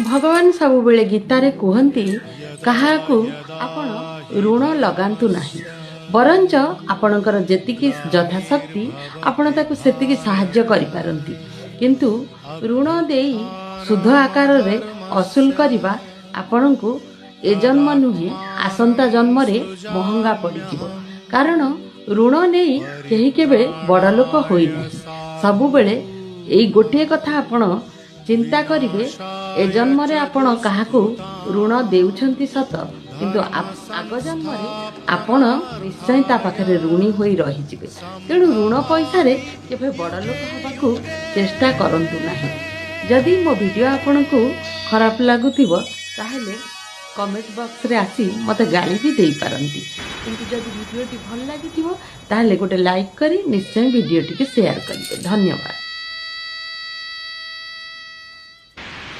ଭଗବାନ ସବୁବେଳେ ଗୀତାରେ କୁହନ୍ତି, କାହାକୁ ଆପଣ ଋଣ ଲଗାନ୍ତୁ ନାହିଁ, ବରଞ୍ଚ ଆପଣଙ୍କର ଯେତିକି ଯଥାଶକ୍ତି ଆପଣ ତାକୁ ସେତିକି ସାହାଯ୍ୟ କରିପାରନ୍ତି। କିନ୍ତୁ ଋଣ ଦେଇ ସୁଧ ଆକାରରେ ଅସୁଲ କରିବା ଆପଣଙ୍କୁ ଏ ଜନ୍ମ ନୁହେଁ, ଆସନ୍ତା ଜନ୍ମରେ ମହଙ୍ଗା ପଡ଼ିଯିବ। କାରଣ ଋଣ ନେଇ କେହି କେବେ ବଡ଼ ଲୋକ ହୋଇନାହିଁ। ସବୁବେଳେ ଏଇ ଗୋଟିଏ କଥା ଆପଣ ଚିନ୍ତା କରିବେ, ଏ ଜନ୍ମରେ ଆପଣ କାହାକୁ ଋଣ ଦେଉଛନ୍ତି ସତ, କିନ୍ତୁ ଆଗ ଜନ୍ମରେ ଆପଣ ନିଶ୍ଚୟ ତା ପାଖରେ ଋଣୀ ହୋଇ ରହିଯିବେ। ତେଣୁ ଋଣ ପଇସାରେ କେବେ ବଡ଼ ଲୋକ ହେବାକୁ ଚେଷ୍ଟା କରନ୍ତୁ ନାହିଁ। ଯଦି ମୋ ଭିଡ଼ିଓ ଆପଣଙ୍କୁ ଖରାପ ଲାଗୁଥିବ, ତାହେଲେ କମେଣ୍ଟ ବକ୍ସରେ ଆସି ମୋତେ ଗାଳି ବି ଦେଇପାରନ୍ତି। କିନ୍ତୁ ଯଦି ଭିଡ଼ିଓଟି ଭଲ ଲାଗିଥିବ, ତାହେଲେ ଗୋଟେ ଲାଇକ୍ କରି ନିଶ୍ଚୟ ଭିଡ଼ିଓଟିକୁ ସେୟାର କରିବେ। ଧନ୍ୟବାଦ।